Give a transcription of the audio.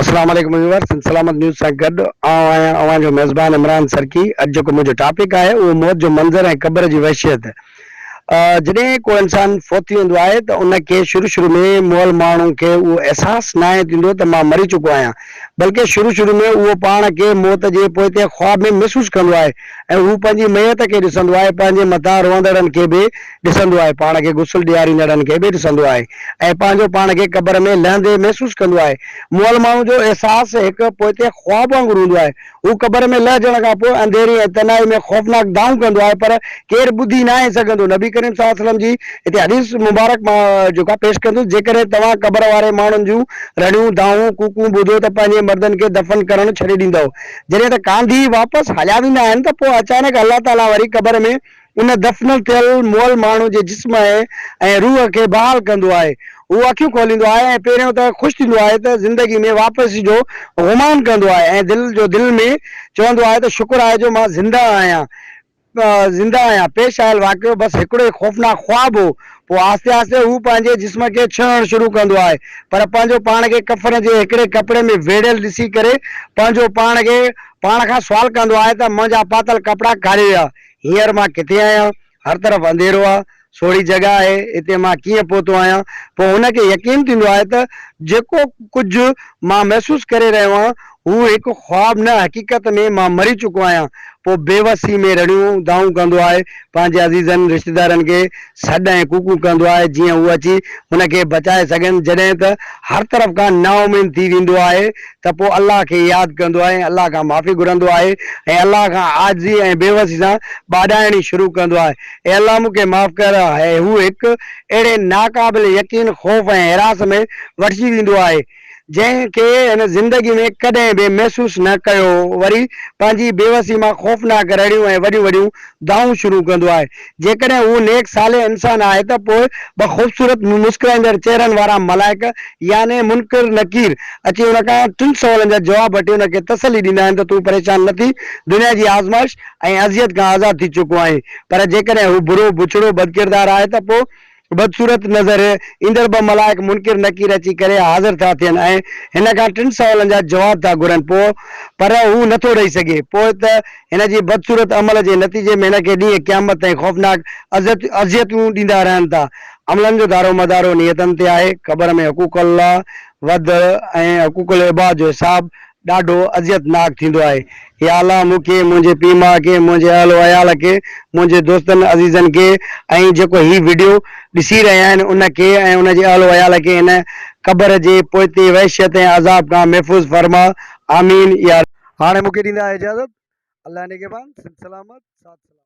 اسلام عليڪم ويورز سنڌ سلامت نيوز سان گڏ آئون آهيان اوهان جو ميزبان عمران سرڪي اڄ جيڪو منهنجو ٽاپڪ آهي اهو موت جو منظر ۽ قبر جي وحشيت جڏهن ڪو انسان فوت ٿي ويندو آهي ته ان کي شروع شروع ۾ مئل ماڻهو کي اهو احساس ناهي ٿيندو ته مان مري چڪو آهيان بلڪه شروع شروع ۾ اهو پاڻ کي موت جي پوئتي خواب ۾ محسوس ڪندو آهي ۽ هو پنهنجي ميت کي ڏسندو آهي پنهنجي مٿان روئندڙن کي به ڏسندو آهي، پاڻ کي غسل ڏياريندڙن کي به ڏسندو آهي ۽ پنهنجو پاڻ کي قبر ۾ لهندي محسوس ڪندو آهي. مئل ماڻهو جو احساس هڪ پوئتي خواب وانگر هوندو آهي. هو قبر ۾ لهجڻ کان پوء انڌيري ۽ تنهائي ۾ خوفناڪ دانهون ڪندو آهي پر ڪير ٻڌي ناهي سگهندو. نبي ڪريم صلي الله عليه وسلم جي هتي حديث مبارڪ مان جيڪا پيش ڪندس، جيڪڏهن توهان قبر واري ماڻهن جون رڙيون، دانهون، ڪوڪون ٻڌو ته پنهنجي مردن کي دفن ڪرڻ ڇڏي ڏيندؤ. جڏهن ته ڪانڌي واپس هليا ويندا آهن ته پوء اچانڪ الله تعاليٰ وري قبر ۾ ان دفن ٿيل مئل ماڻهو جي جسم ۽ روح کي بحال ڪندو آهي. هو اکيون کوليندو آهي ۽ پهريون ته خوش ٿيندو آهي ته زندگي ۾ واپسي جو گمان ڪندو آهي ۽ دل جو دل ۾ چوندو آهي ته شڪر آهي جو مان زنده آهيان زنده آهيان. پيش آيل واقعو بس هڪڙو ئي خوفناڪ خواب هو. پوء آهستي آهستي هو پنهنجي جسم کي ڇهڻ شروع ڪندو آهي پر پنهنجو پاڻ کي ڪفن جي هڪڙي ڪپڙي ۾ ويڙهيل ڏسي ڪري پنهنجو پاڻ کي پاڻ کان سوال ڪندو آهي ته منهنجا پاتل ڪپڙا ڪاڏي ويا؟ هينئر مان ڪٿي آهيان؟ هر طرف انڌيرو آ، سوڙهي جڳهه آهي، هتي مان ڪيئن پهتو آهيان؟ پوء هن کي يقين ٿيندو آهي ته جيڪو ڪجهه مان محسوس ڪري رهيو آهيان، هو هڪ خواب نه حقيقت ۾ مان مري چڪو آهيان. پوء بيوسي ۾ رڙيون دانهون ڪندو آهي، پنهنجي عزيزن، رشتيدارن کي سڏ ۽ ڪوڪون ڪندو آهي، جيئن هو اچي هن کي بچائي سگهن. جڏهن ته هر طرف کان نااميد ٿي ويندو آهي ته پوء الله کي ياد ڪندو آهي ۽ الله کان معافي گهرندو آهي ۽ الله کان عاجزي ۽ بيوسي سان ٻاڏائڻي شروع ڪندو آهي، اي الله مون کي معاف ڪر. ۽ هو هڪ اهڙي ناقابل يقين خوف ۽ هراس ۾ وٺجي ويندو آهي، جنهن کي هن زندگي ۾ ڪڏهن به محسوس نه ڪيو هو. وري پنهنجي بيوسي مان خوفناڪ رڙيون ۽ وڏيون وڏيون دانهون شروع ڪندو آهي. جيڪڏهن هو نيڪ صالح انسان آهي ته پوء ٻه خوبصورت مسڪرائيندڙ چهرن وارا ملائڪ يعني منڪر نڪير اچي ان کان ٽن سوالن جا جواب وٺي ان کي تسلي ڏيندا آهن ته تون پريشان نه ٿي دنيا جي آزمائش ۽ اذيت کان آزاد ٿي چڪو آهين پر جيڪڏهن هو برو بڇڙو بدڪردار آهي ته پوء بدصورت نظر ايندڙ ٻه ملائڪ منڪر نڪير اچي ڪري حاضر ٿا ٿين ۽ هن کان ٽن سوالن جا جواب ٿا گهرن پوء پر هو نٿو ڏئي سگهي پوء ته هن جي بدصورت عمل جي نتيجي ۾ هن کي ڏينهن قيامت تائين خوفناڪ اذيتون ڏيندا رهن ٿا. عملن جو دارومدارو نيتن تي آهي. قبر ۾ حقوق الله وڌ ۽ حقوق العباد جو حساب ڏاڍو اذيت ناڪ ٿيندو آهي. يا الله مون کي، منهنجي پيء ماء کي، منهنجي اهل و عيال کي، منهنجي دوستن عزيزن کي ۽ جيڪو هي وڊيو ڏسي رهيا آهن ان کي ۽ ان جي اهل و عيال کي هن قبر جي پوئتي وحشت ۽ عذاب کان محفوظ فرما. آمين يا. هاڻي مون کي ڏيندا اجازت. الله نگهبان. سنڌ سلامت. ساٿ سلامت.